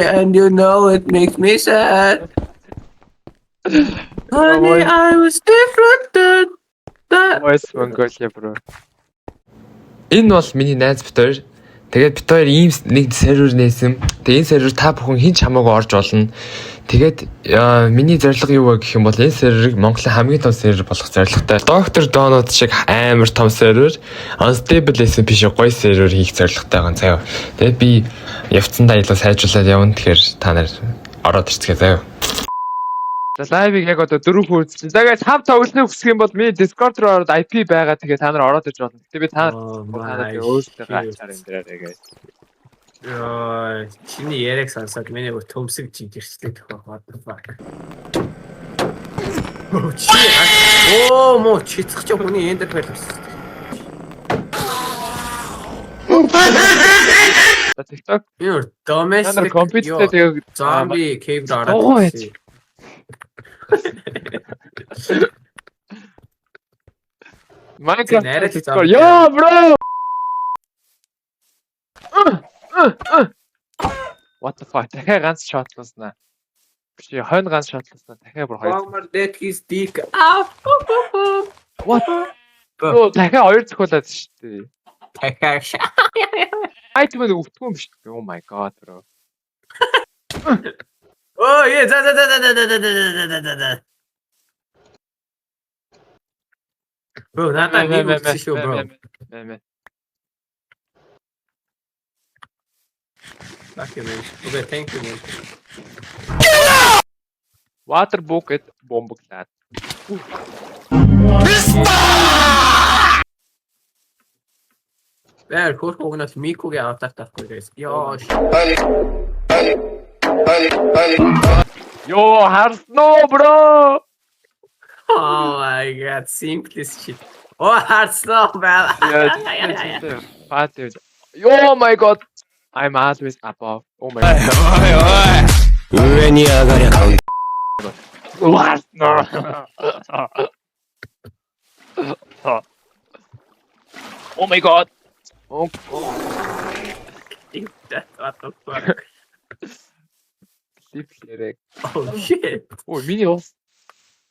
And you know it makes me sad. Honey, I was different than that. Voice Mongolia, bro. Энэ бол миний найз бит хоёр. Тэгээд бит хоёр ийм нэг сервер нээсэн. Тэгээд энэ сервер та бүхэн хэн ч хамаагүй орж болно. Тэгээд миний зорилго юу вэ гэх юм бол энэ серверийг Монголын хамгийн том сервер болгох зорилготой. Доктор Donut шиг амар том сервер, Unstable SMP шиг гоё сервер хийх зорилготой байгаа юм заяа. Тэгээд би явцсандаа илүү сайжруулад явна. Тэгэхээр та нар ороод ирцгээе заяа. За, live ыг яг одоо 4 хүн үзсэн. За guys, хамт тоглохыг хүсэх юм бол миний Discord руу ороод IP байгаа. Тэгээ та нар ороод иж болно. Гэтэ би та Oh та нар my тэгээ өөрсдөө shit. ачаар энэ дээрээ guys. Йой, чиний яриаг сонсоод миний бүр төмсөг жижигчлээ төхөө, what the fuck. Оо чи оо мо чицх чи хүний ender pearl авсан. За, TikTok Би өөр та нар domestic компьютертэй тэгээ zombie cave руу ороод Дугуй ирсэн. Minecraft Нарай ч Discord. zombie. Йоо, bro. What the fuck? Дахиад ганц shot лууснаа. Биш, хойно ганц shot лууснаа. Дахиад бүр хоёр. Bomber let his dick out. What? Бро, дахиад хоёр зөхиолоод шүү дээ. Дахиад. Item нь өвдгөө юм биш үү? Oh my god, bro. Оо е за за за за за за за за за за. Bro, надад нэг өгсөн шүү, bro. Мэ мэ. Fuck you, man. Okay, thank you, man. Water bucket бомбоглаад. Бэр хөрх угнаас Микогийн аватар таахгүй guys. Йоо. Йоо, харсан уу, bro? Oh my god, simplest shit. Оо харсан бай. Пат. Oh my god. I'm always above. Oh my god. 上に上がりゃカウン What? No. Oh my god. Oh, What the fuck? Клип лэрэг. Oh shit. Ой, миний ус.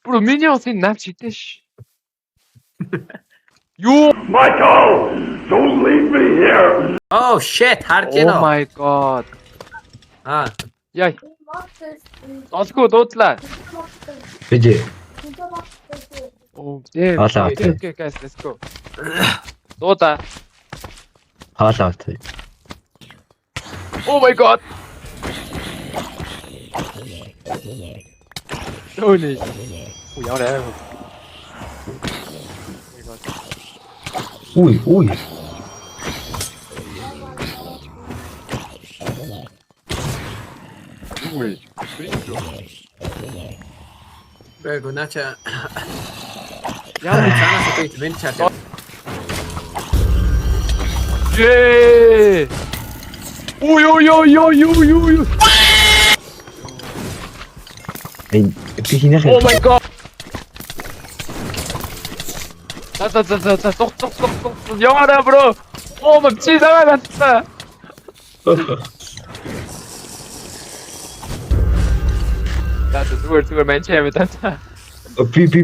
Bro, миний ус энэ навч идэж ш. Юу? Michael! Don't leave me here! Oh shit, харж Oh байна. my god. Аа, Яа, олгүй дуудлаа. Бижи. Oh, damn. Хоолоо Okay, авах. okay, guys, let's go. Дуудаа. Хоолоо авах. Oh my god. Holy. Оо, ямар амар. Oh my god. Үй, үй. Юу вэ? бэр гунача. Ямар Цаанаас одоо мен чад. Ээ. Ой ой ой ой ой ой. Энэ би хинэх Oh my god. За за за за за, тух тух тух тух. Яваарай, bro. Оо мэ чи даваа гацсан. За за, зүгээр зүгээр мэн чи юм даа.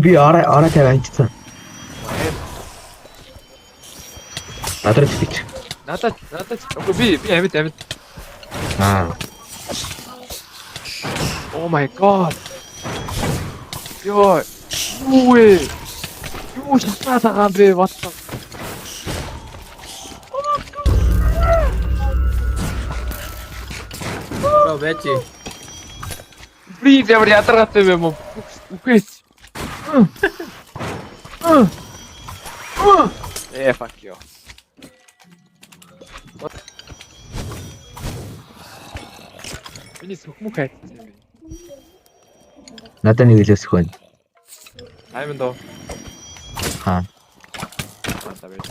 Би араа тавь анчсан. Надад тэгч. Надад үгүй, би амьд амьд. Аа. Oh my god. Йоо. Юу вэ? Юу шатаад байгаа юм бэ? What the Bro, бэжи. Freeze ямар ядаргаатай юм бэ? Үхээс. Э, fuck you. Миний сөхмөг хайцсан юм бэ. Надад нэг илээс хөн. Diamond доо. Аа. За байж.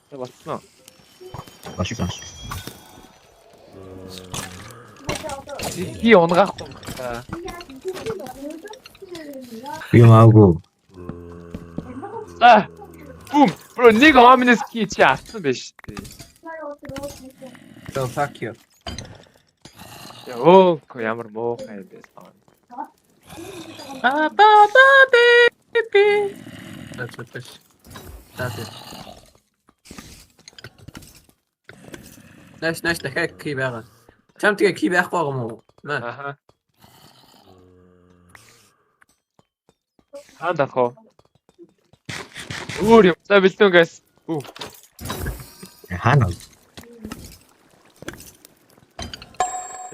За, болцсон уу? Болсон. Би унгаахгүй юм та. Би маагүй. За. Бум. Bro, нэг ominous key чи авсан байж шүү дээ. So fuck you. Яа, ямар муухай юм бэ? Ба ба ба baby. За за. За за. Нааш нааш дахиад key байгаа. Чам тэгээ key байхгүй байгаа юм уу? Наа. Аха. Хаан дарах уу? Өөр юм. За бэлтэн guys. Үу. Хаана?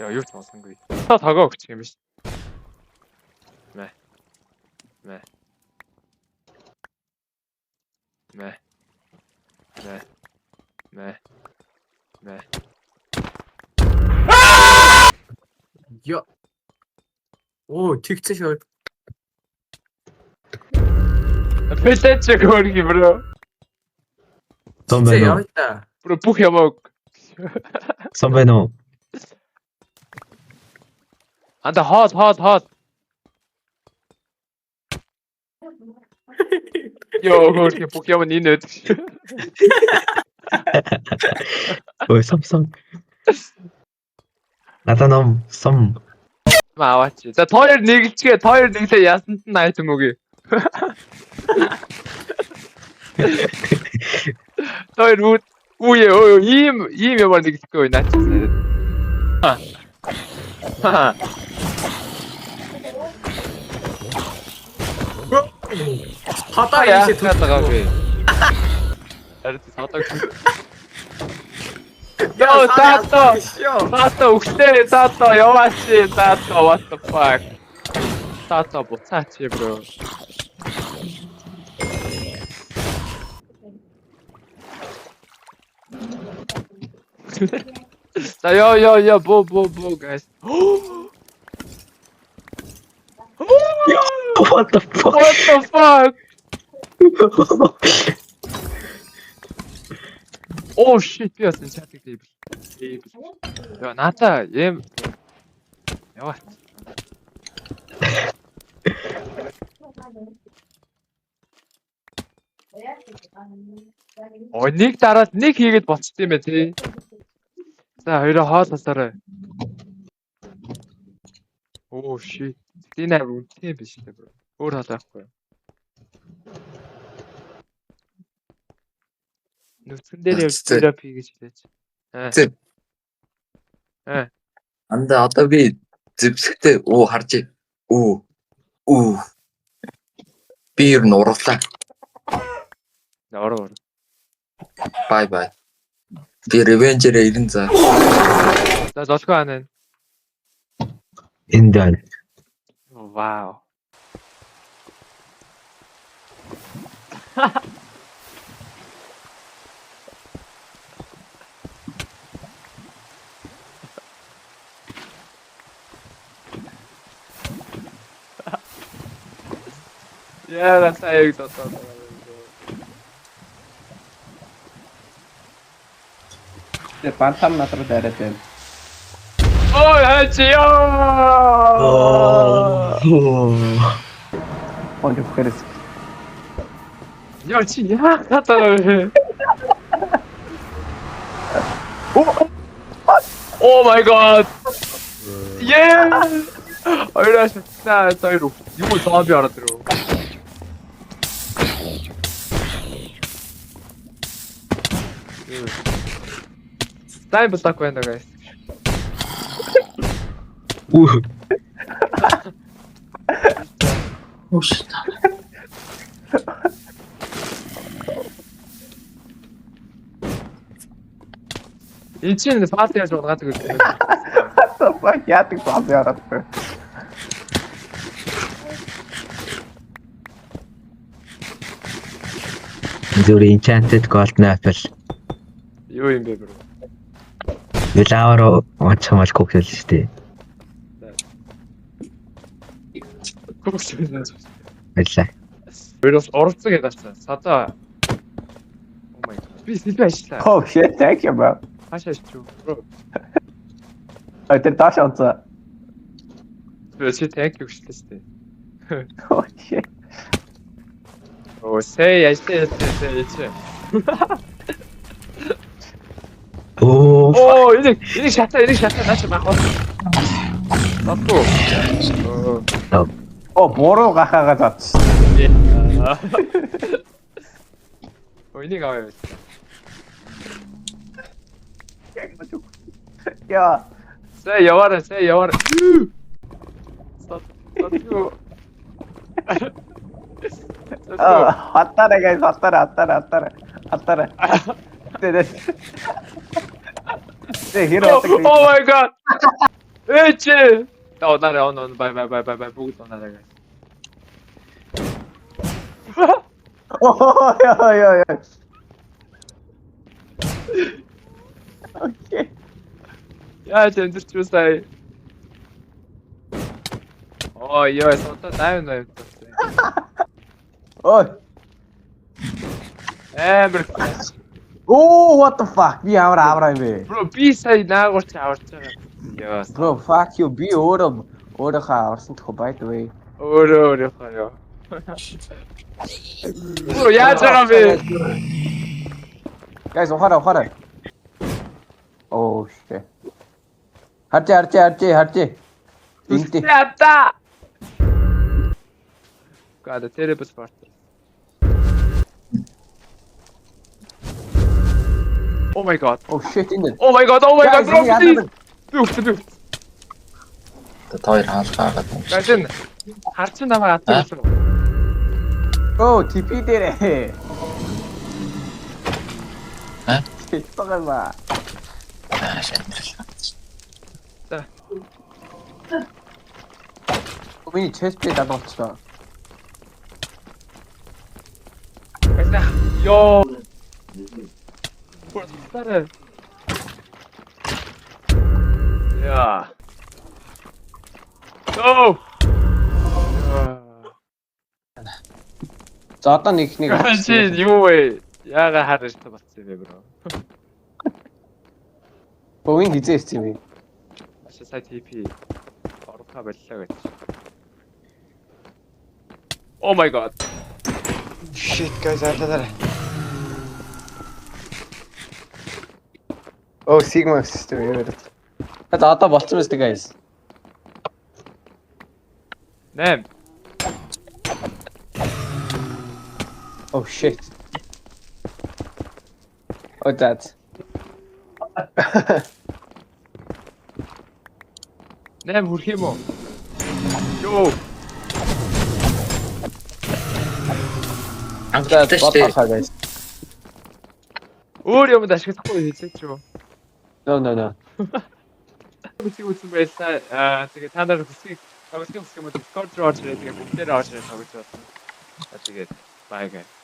Яа, юу ч болсонгүй. Та тогоо өгчих юм биш. Мэ. Мэ. Мэ. Мэ. Мэ. Мэ. Йо. Оо, тэгсэн шүү. Бэлээч хөөргий bro. Сон байна уу? Яваа та. Bro бүх юм өг. Сон байна уу? Анда хоол хоол хоол. Йоо хөөргий бүх юм энэ өд. Ой, сом сом. Надаа ном сом. Аваач. За тоор нэгэлчгээ тоор нэглээ ясанд нь item өгье. Тоор үү үе өө ийм ийм ямар нэглэхгүй наач. Ха. Хадаа Яа ийшээ байгаа вэ? Харин садаг. Йоо тато. Тато үхлээ тато яваач тато what the fuck. Тато буцаач bro. За ёо ёо ёо бо бо бо guys. What the fuck? What the fuck? Oh shit би бас enchanting table. Table. Яа наата юм яваа. Оо нэг дараад нэг хийгээд болчт юм бэ тий. За хоёроо хоол хасаарай. Oh shit. Энэ амар үнэтэй биш үү bro. Өөр хоол байхгүй. Нүцгэн дээр явж терапи гэж хэлээч. Зэ. Аа. Анда одоо би зэвсэгтэй уу харж үү үү би ер нь урвлаа. Ороо ороо. Bye bye. Би Revenger-ээ 90 за. За золгоо анаа. Энд байна. Вау. Яа, сая дотоо. Тэгээ бантам над руу дайраад байна. Ой, хачи ёо. Ой, үхэрээс. Яа чи яах гэдэг вэ? Oh my god. Yeah. Хоёроос та хоёр юу зомби ороод ирв. Тайм блок байна guys. Үу. Oh shit. Энд чинь фаст яаж унгаад гэж. What the fuck яадаг зомби ороод ирв. Зүгээр enchanted golden apple. Юу юм бэ bro? Лавар онцмол коксэл шүү дээ. Кокс. Баярлаа. Хоёроос оролцоо гэдэг авсан. Садаа. Oh my god. Би сэлбэ ажиллаа. Oh shit, thank you bro. Хаашаа шив. Bro. А тэр доош онцоо. Би чи thank you гэжлээ шүү дээ. Oh shit. Оо, сэй ажиллаа сэй чи. Оо. Оо, энийг шатаа, энийг шатаа наач мах бол. Татгүй. Оо, буруу гахаагаа задсан. Оо, энийг аваа. Яа. Сэ яваарай, сэ яваарай. Татгүй. Аа, хатаарай guys, хатаарай, хатаарай, хатаарай. Хатаарай. Тэ. Тэ хэр Oh oh my god. Эч. Та унаарай, он он бай бай бай бай бай бүгд унаарай guys. Оо, яа яа яа. Okay. Яаж амьдэрч юу сая? Оо ёо, сотоо 88 тавьсан. Ой. Амар класс. Оо, what the fuck? Би ямар авраа юм бэ? Bro, би сая наагур чи аварч байгаа. Ёо. Bro, fuck you. Би өөрөө өөрийнхөө аварсан төхөө by the way. Өөрөө өөрийнхөө ёо. Bro, яаж байгаа бэ? Guys, ухаарай, ухаарай. Oh shit. Харж харж харж харж. Интэй. Ята. God, terrible sport. Oh my god. Oh shit энэ. Oh my god. Oh my god. Guys, Bro, энэ please. яадаг. Би өгсөн би. өгсөн. Та хоёр хаалгаа гадна. Guys, энэ харчин намайг атсан гэсэн. Bro, TP дээрээ. А? Тэгтээ. Аа, шантрал. За. Миний chest plate алуулчихлаа. Guys, ёо. Bro, стараа. Яа. Go. За одоо нэг нэг. Чи юу вэ? Яага харж та болсон юм бэ, bro? Бовын хизээ ирсэн юм бэ? Ашаа сая TP орохоо боллоо гэж. Oh my god. Shit guys, алаарай. Oh, Sigma system юм яриад. За одоо болцсон мэт guys. 8. Oh shit. Oh that. 8 хүрэх юм уу? Йоо. За Хангалттай шүү дээ. бодлохоо guys. Өөр юмд ашиглахгүй хийлээч юу? No no no. Бичлэг үзсэн баярлалаа. Аа тэгээ та нар хүсгийг тоглохыг хүсэх юм бол Discord руу орж ирээ. Тэгээ бүгдээрээ орж ирээ тоглож болно. За тэгээд bye guys.